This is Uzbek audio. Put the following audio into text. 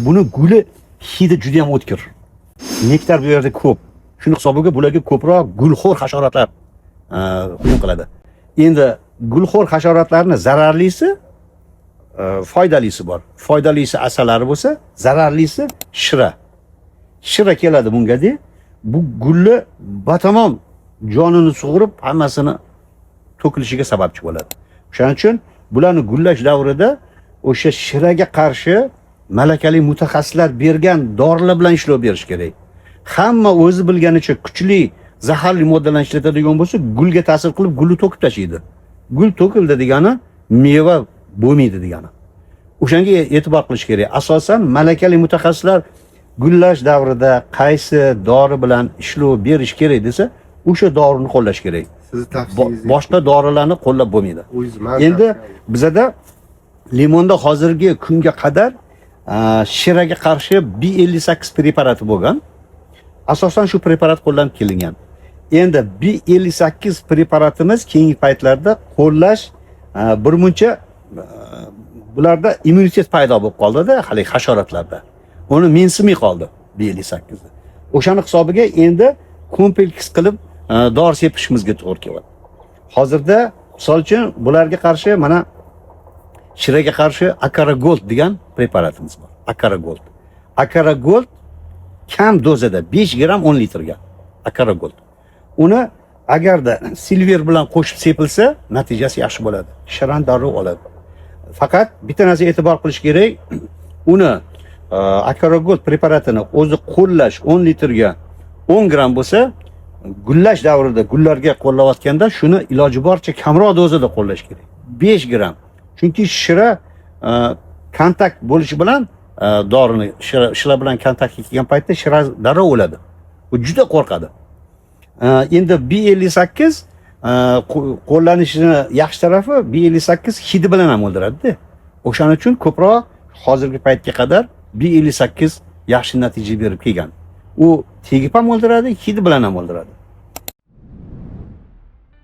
Buni guli hidi juda ham o'tkir. Nektar bu yerda ko'p. Shuni hisobiga bularga ko'proq gulxo'r hasharotlar hujum qiladi. Endi gulxo'r hasharotlarni zararlisi, foydalisi bor. Foydalisi asalari bo'lsa, zararlisi shira. Shira keladi bunga-da, bu gulni batamom jonini sug'urib, hammasini to'kilishiga sababchi bo'ladi. O'shaning uchun bularni gullash davrida o'sha shiraga qarshi malakali mutaxassislar bergan dorilar bilan ishlov berish kerak. Hamma o'zi bilganicha kuchli zaharli moddalarni ishlatadigan bo'lsa, gulga ta'sir qilib, gulni to'kib tashlaydi. Gul to'kildi degani meva bo'lmaydi degani. O'shanga e'tibor qilish kerak. Asosan malakali mutaxassislar gullash davrida qaysi dori bilan ishlov berish kerak desa, o'sha dorini qo'llash kerak. Sizni tavsiyangiz. Boshqa dorilarni qo'llab bo'lmaydi. O'zingiz man Endi tavsiyam. Bizada limonda hozirgi kunga qadar shiraga qarshi B58 preparati bo'lgan. Asosan shu preparat qo'llanib kelingan. Endi B58 preparatimiz keyingi paytlarda qo'llash birmuncha bularda immunitet paydo bo'lib qoldida, haligi hasharotlarda. Uni mensimay qoldi B58 ni. O'shani hisobiga endi kompleks qilib dori sepishimizga to'g'ri kelyapti. Hozirda misol uchun bularga qarshi, mana, shiraga qarshi Akara Gold degan preparatimiz bor. Akara Gold. Akara Gold kam dozada, 5 gramm 10 litrga Akara Gold. Uni agarda Silver bilan qo'shib sepilsa, natijasi yaxshi bo'ladi. Shirani darrov oladi. Faqat bitta narsa e'tibor qilish kerak. Uni Akara Gold preparatini o'zi qo'llash 10 litrga 10 gramm bo'lsa, gullash davrida gullarga qo'llayotganda shuni iloji boricha kamroq dozada qo'llash kerak. 5 gramm. Chunki shira kontakt bo'lishi bilan dorini shira bilan kontaktga kelgan paytda shira darrov o'ladi. U juda qo'rqadi. Endi B58 qo'llanishini yaxshi tarafi, B58 hidi bilan ham o'ldiradi-da. O'shaning uchun ko'proq hozirgi paytga qadar B58 yaxshi natija berib kelgan. U tegib ham o'ldiradi, hidi bilan ham o'ldiradi.